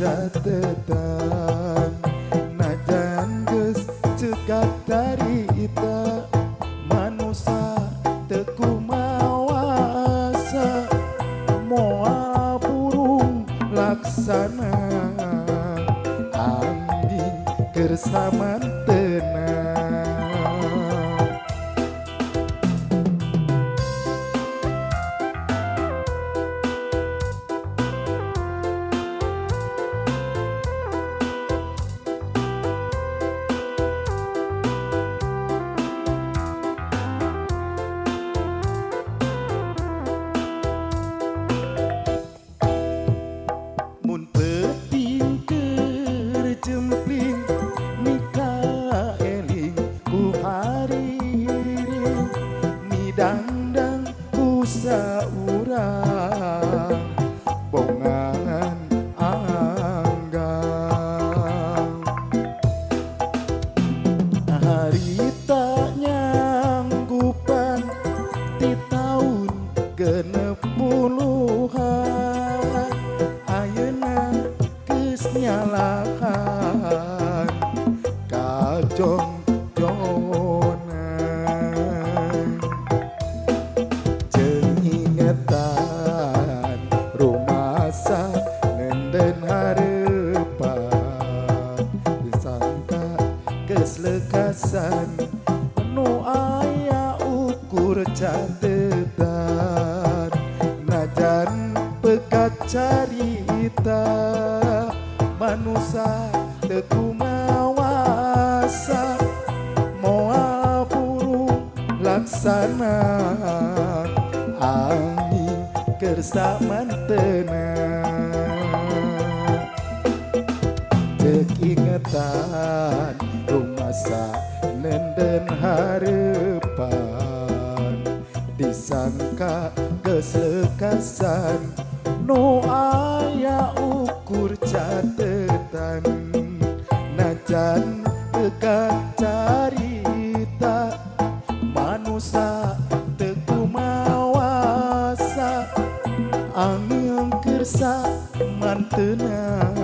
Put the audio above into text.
catetan najan geus cekat carita manusa teu kumawasa moal burung laksana anjing keur samantena. Mun peuting keur jempling mika eling ku hariring midangdang ku saurang bongangan anggang harita nyanggupan ti taun 60-an ayeuna geus nyalahan kajongjonan jeung ingetan rumasa nenden hareupan disangka geus lekasan nu aya ukur catetan najan pekat carita manusa teu kumawasa moal burung laksana anjing keur samantena ceuk ingetan rumasa nenden hareupan disangka geus lekasan nu aya ukur catetan najan pekat carita manusa teu kumawasa angin keur samantena.